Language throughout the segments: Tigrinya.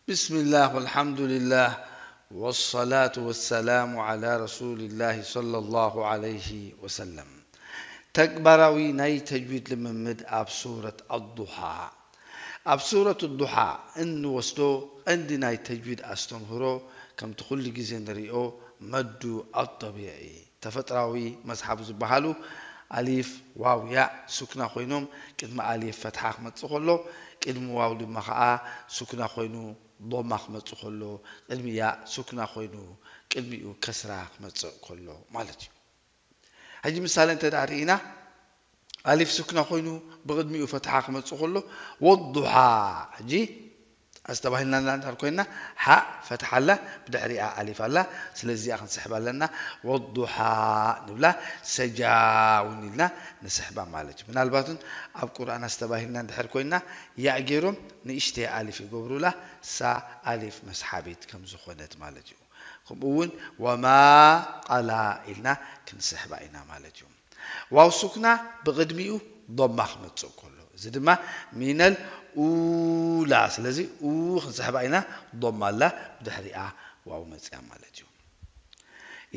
ብስሚላህ ወልሓምዱሊላህ ወሰላቱ ወሰላሙ ዓላ ረሱሊላህ ሰለላሁ ዓለይሂ ወሰለም። ተግባራዊ ናይ ተጅዊድ ልምምድ ኣብ ሱረት ኣዱሓ። ኣብ ሱረት ኣዱሓ እንወስዶ ቀንዲ ናይ ተጅዊድ ኣስተምህሮ ከምቲ ኩሉ ግዜ ንሪኦ መዱ ኣጠቢዒ ተፈጥራዊ መስሓብ ዝበሃሉ ኣሊፍ፣ ዋው፣ ያእ ሱክና ኮይኖም ቅድሚ ኣሊፍ ፈትሓ ክመጽእ ከሎ ቅድሚ ዋው ድማ ኸዓ ሱክና ኮይኑ ዶማ ክመጽእ ከሎ ቅድሚ ያእ ሱክና ኮይኑ ቅድሚኡ ከስራ ክመጽእ ከሎ ማለት እዩ። ሕጂ ምሳሌ እንተ ደኣ ርኢና ኣሊፍ ሱክና ኮይኑ ብቕድሚኡ ፈትሓ ክመጽእ ከሎ ወዱሓ። ሕጂ ኣስተባሂልና እንድሕር ኮይና ሓእ ፈትሓ ኣላ ብድሕሪኣ ኣሊፍ ኣላ። ስለዚ እዚኣ ክንስሕባ ኣለና። ወዱሓ ንብላ ሰጃ እውን ኢልና ንስሕባ ማለት እዩ። ምናልባት እውን ኣብ ቁርኣን ኣስተባሂልና እንድሕር ኮይና ያእ ገይሮም ንእሽተይ ኣሊፍ ይገብሩላ። እሳ ኣሊፍ መስሓቢት ከም ዝኾነት ማለት እዩ። ከምኡ እውን ወማ ቐላ ኢልና ክንስሕባ ኢና ማለት እዩ። ዋው ሱክና ብቕድሚኡ ዶማ ክመጽእ ከሎ እዚ ድማ ሚነል ኡላ። ስለዚ ኡ ክንስሕባ ኢና ዶማ ኣላ ብድሕሪኣ ዋው መጽያ ማለት እዩ።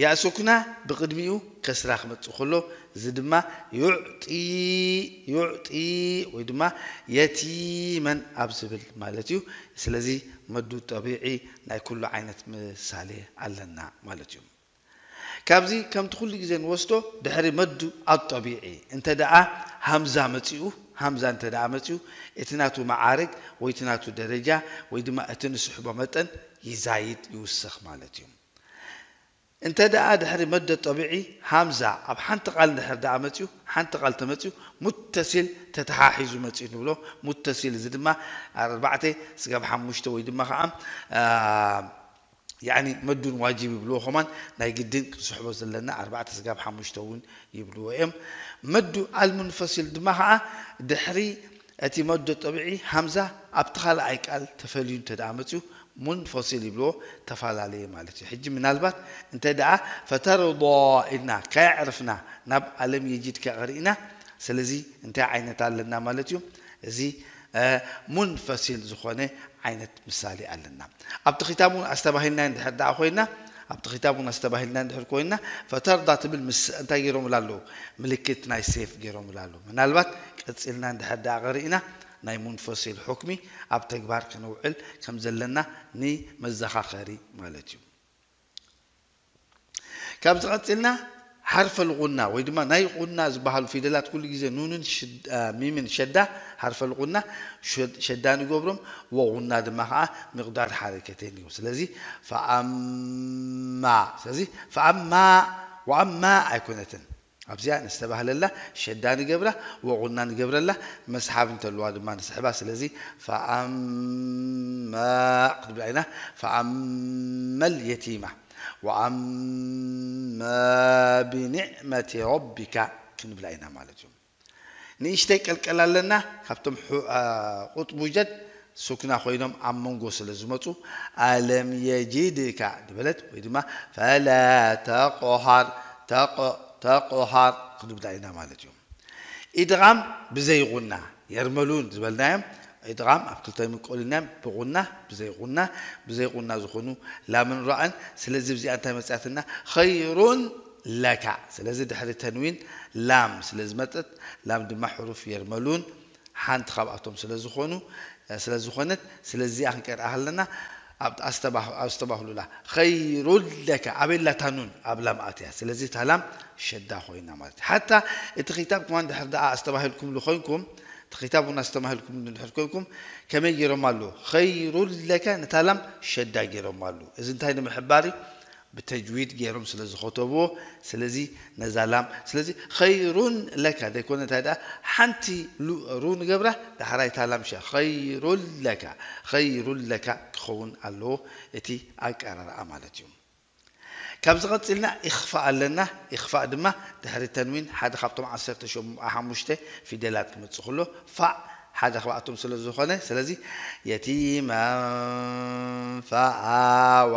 ያእ ሱክና ብቕድሚኡ ከስራ ክመጽእ ከሎ እዚ ድማ ዩዕጢ ዩዕጢ ወይ ድማ የቲመን ኣብ ዝብል ማለት እዩ። ስለዚ መዱ ጠቢዒ ናይ ኩሉ ዓይነት ምሳሌ ኣለና ማለት እዩ። ካብዚ ከምቲ ኩሉ ግዜ ንወስዶ ድሕሪ መዱ ኣጠቢዒ እንተ ደኣ ሃምዛ መጺኡ ሃምዛ እንተ ደኣ መጺኡ እቲ ናቱ መዓርግ ወይ እቲ ናቱ ደረጃ ወይ ድማ እቲ ንስሕቦ መጠን ይዛይድ ይውስኽ ማለት እዩ። እንተ ደኣ ድሕሪ መደ ጠቢዒ ሃምዛ ኣብ ሓንቲ ቃል እንድሕር ደኣ መጺኡ ሓንቲ ቃል ተመጺኡ ሙተሲል ተተሓሒዙ መጺኡ ንብሎ። ሙተሲል እዚ ድማ ኣርባዕተ ስጋብ ሓሙሽተ ወይ ድማ ከዓ ያዕኒ መዱን ዋጅብ ይብልዎ። ከማን ናይ ግድን ክንስሕቦ ዘለና ኣርባዕተ ስጋብ ሓሙሽተ እውን ይብልዎ እዮም። መዱ ኣልሙንፈሲል ድማ ከዓ ድሕሪ እቲ መዶ ጠቢዒ ሃምዛ ኣብቲ ካልኣይ ቃል ተፈልዩ እንተ ደኣ መፅዩ ሙንፈሲል ይብልዎ፣ ተፈላለየ ማለት እዩ። ሕጂ ምናልባት እንተ ደኣ ፈተርዶ ኢልና ከየዕርፍና ናብ ኣለም የጂድ ከቕርኢና ስለዚ እንታይ ዓይነት ኣለና ማለት እዩ። እዚ ሙንፈሲል ዝኾነ ዓይነት ምሳሌ ኣለና። ኣብቲ ክታብ እውን ኣስተባሂልና እንድሕር ደኣ ኮይና ኣብቲ ክታብ እውን ኣስተባሂልና እንድሕር ኮይና ፈተርዳ ትብል ምስ እንታይ ገይሮምላ ኣለዉ? ምልክት ናይ ሴፍ ገይሮምላ ኣለዉ። ምናልባት ቀፂልና እንድሕር ደኣ ቀሪእና ናይ ሙንፈሲል ሑክሚ ኣብ ተግባር ከነውዕል ከም ዘለና ንመዘኻኸሪ ማለት እዩ። ካብ ዝቐፅልና ሓርፈል ቁና ወይ ድማ ናይ ቁና ዝበሃሉ ፊደላት ኩሉ ግዜ ኑንን ሚምን ሸዳ ሓርፈል ቁና ሸዳ ንገብሮም። ወቁና ድማ ከዓ ሚቕዳር ሓረከተን እዩ። ስለዚ ፈኣማ ስለዚ ፈኣማ ወኣማ ኣይኮነትን ኣብዚኣ ነስተባህለላ ሸዳ ንገብራ ወቁና ንገብረላ መስሓብ እንተልዋ ድማ ንስሕባ። ስለዚ ፈኣማ ክንብላ ኢና። ፈኣመል የቲማ ወኣማ ብኒዕመቲ ረቢካ ክንብላ ኢና ማለት እዩ። ንእሽተይ ቀልቀል ኣለና ካብቶም ቁጥቡጀድ ሱክና ኮይኖም ኣብ መንጎ ስለ ዝመፁ ኣለም የጂድካ ዝበለት ወይ ድማ ፈላ ተቆሃር ተቆሃር ክንብላ ኢና ማለት እዩ። ኢድቓም ብዘይ ቁና የርመሉን ዝበልናዮም ኢድቓም ኣብ ክልተ ምቆልናዮም ብቁና ብዘይ ቁና ብዘይ ቁና ዝኾኑ ላምን ራእን። ስለዚ ብዚኣ እንታይ መፅያትና ኸይሩን ለካ። ስለዚ ድሕሪ ተንዊን ላም ስለ ዝመፀት ላም ድማ ሕሩፍ የርመሉን ሓንቲ ካብኣቶም ስለ ዝኾኑ ስለ ዝኾነት ስለዚኣ ክንቀርኣ ከለና ኣብ ኣስተባህሉላ ኸይሩን ለካ ኣበይ ኣላ እታ ኑን ኣብ ላም ኣትያ። ስለዚ እታ ላም ሸዳ ኮይና ማለት እዩ። ሓታ እቲ ክታብ ከማን ድሕር ደኣ ኣስተባሂልኩምሉ ኮይንኩም እቲ ክታብ እውን ኣስተባሂልኩምሉ ድሕር ኮይንኩም ከመይ ገይሮም ኣለዉ? ኸይሩን ለካ ነታ ላም ሸዳ ገይሮም ኣለዉ። እዚ እንታይ ንምሕባር እዩ? ብተጅዊድ ገይሮም ስለ ዝኸተብዎ ስለዚ ነዛ ላም ስለዚ ኸይሩን ለካ ዘይኮነ እንታይ ደኣ ሓንቲ ሩ ንገብራ ዳሕራይ እታ ላም ሸ ኸይሩን ለካ ኸይሩን ለካ ክኸውን ኣለዎ እቲ ኣቀራርኣ ማለት እዩ። ካብዚ ቀፂልና ኢኽፋእ ኣለና። ኢኽፋእ ድማ ድሕሪ ተንዊን ሓደ ካብቶም ዓሰርተ ሓሙሽተ ፊደላት ክመፅእ ከሎ ፋእ ሓደ ካብኣቶም ስለ ዝኾነ ስለዚ የቲመን ፈኣዋ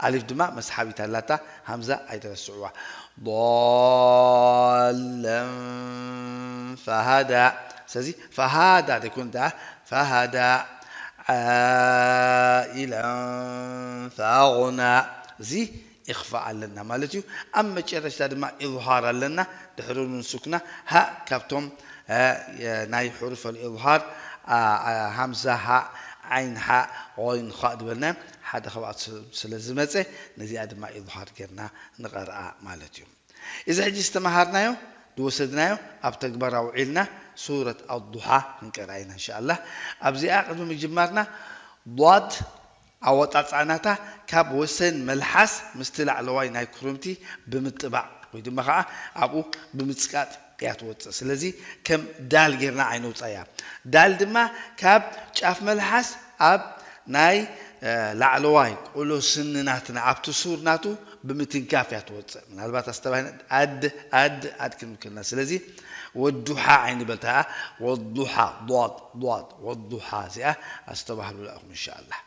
ኣሊፍ ድማ መስሓቢት ኣላታ ሃምዛ ኣይትረስዕዋ ضالا فهدى ስለዚ ፈሃዳ ዘይኮን ደኣ ፈሃዳ قائلا فأغنى። እዚ ኢኽፋእ ኣለና ማለት እዩ። ኣብ መጨረሽታ ድማ ኢዝሃር ኣለና። ድሕሪ ኑን ሱክና ሃእ ካብቶም፣ እ፣ ናይ ሕሩፍ ኣልኢዝሃር፣ ኣ፣ ኣ፣ ሃምዛ ሃእ፣ ዓይን ሃእ፣ ቐይን ኻእ ዝበልናዮም ሓደ ካብኣቱ ስለ ዝመጸ ነዚኣ ድማ ኢዝሃር ጌርና ንቐርኣ ማለት እዩ። እዚ ሕጂ ዝተመሃርናዮ ዝወሰድናዮ ኣብ ተግባር ኣውዒልና ሱረት ኣዱሓ ክንቀርኣ ኢና እንሻኣላህ። ኣብዚኣ ቅድሚ ምጅማርና ዷድ ኣወጻጽኣናታ ካብ ወሰን መልሓስ ምስቲ ላዕለዋይ ናይ ኩርምቲ ብምጥባዕ ወይ ድማ ኸዓ ኣብኡ ብምጽቃጥ እያ ትወጽእ። ስለዚ ከም ዳል ጌርና ኣይነውጻያ። ዳል ድማ ካብ ጫፍ መልሓስ ኣብ ናይ፣ እ፣ ላዕለዋይ ቁሎ ስኒ ናትና ኣብቲ ሱር ናቱ ብምትንካፍ እያ ትወጽእ። ምናልባት ኣስተባሂና ኣድ፣ ኣድ፣ ኣድ ክንብል ከለና። ስለዚ ወዱሓ ኣይንበል፣ እታ ወዱሓ፣ ዷድ፣ ዷድ፣ ወዱሓ እዚኣ ኣስተባህሉላ ኢኹም እንሻኣላህ።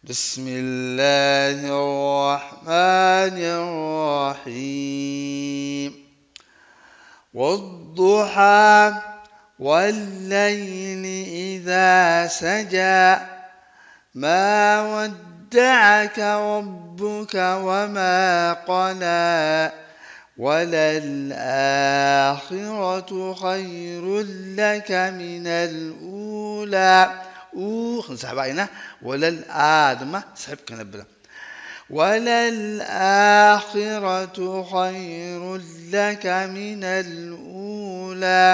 بسم الله الرحمن الرحيم. والضحى والليل إذا سجى. ما ودعك ربك وما قلى. وللآخرة خير لك من الأولى. ኡ ክንስሕባ ኢና። ወለል ኣ ድማ ስሕብ ከነብላ። وللآخرة خير لك من الأولى.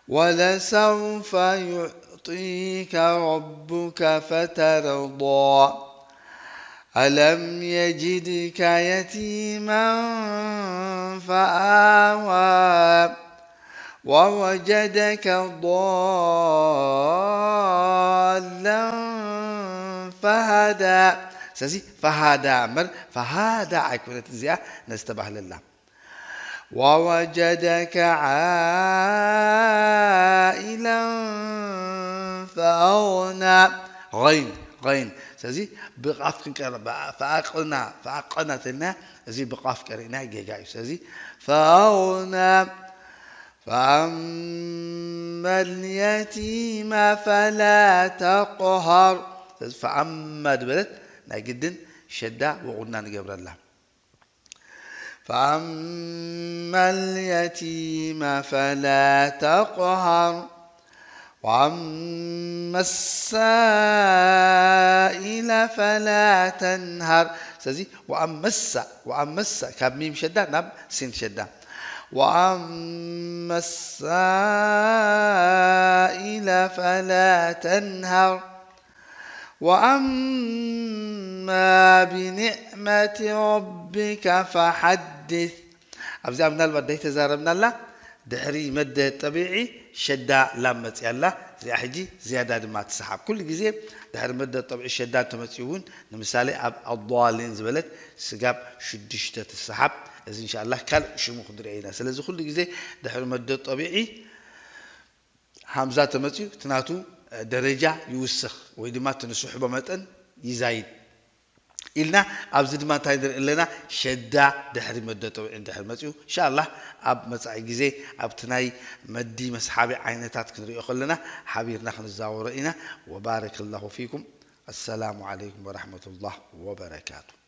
ولسوف يعطيك ربك فترضى. ألم يجدك يتيما فآوى. ووجدك ضالا فهدى. ስለዚ ፈሃዳ እምበር ፈሃዳ ኣይኮነት እዚኣ ነስተባህለላ። ووجدك عائلا فأغنى. غين، غين. ስለዚ ብቓፍ ክንቀርእ፣ ብኣ-፣ ፈኣቕና፣ ፈኣቐና ተልና፣ እዚ ብቓፍ ቀሪእና ጌጋ እዩ። ስለዚ ፈኣቕና፣ فأما اليتيم فلا تقهر። ስለዚ ፈኣማ ዝበለት ናይ ግድን ሸዳ ወቑና ንገብረላ። فأما اليتيم فلا تقهر. وأما السائل فلا تنهر. ስለዚ ወኣመሳ፣ ወኣመሳ ካብ ሚም ሸዳ ናብ ሲን ሸዳ። وأما السائل فلا تنهر. وأما بنعمة ربك فحدث. ኣብዚኣ ምናልባት ዳይተዛረብናላ ድሕሪ መደ ጠቢዒ ሸዳ ላም መፅያ ኣላ። እዚኣ ሕጂ ዝያዳ ድማ ትሰሓብ። ኩሉ ግዜ ድሕሪ መደ ጠቢዒ ሸዳ እንተመፅኡ እውን፣ ንምሳሌ ኣብ ኣዳሊን ዝበለት ስጋብ ሽዱሽተ ትሰሓብ። እዚ እንሻላ ካልእ ሽሙ ክንሪኦ ኢና። ስለዚ ኩሉ ግዜ ድሕሪ መደ ጠቢዒ ሃምዛ ተመፅኡ እቲ ናቱ ደረጃ ይውስኽ ወይ ድማ እቲ ንስሕቦ መጠን ይዛይድ ኢልና፣ ኣብዚ ድማ እንታይ ንርኢ ኣለና? ሸዳ ድሕሪ መደ ጠቢዒ እንድሕር መፅኡ፣ እንሻላህ ኣብ መፃኢ ግዜ ኣብቲ ናይ መዲ መስሓቢ ዓይነታት ክንሪኦ ከለና ሓቢርና ክንዛወሮ ኢና። ወባረከላሁ ፊኩም። ኣሰላሙ ዓለይኩም ወራሕመቱላህ ወበረካቱ።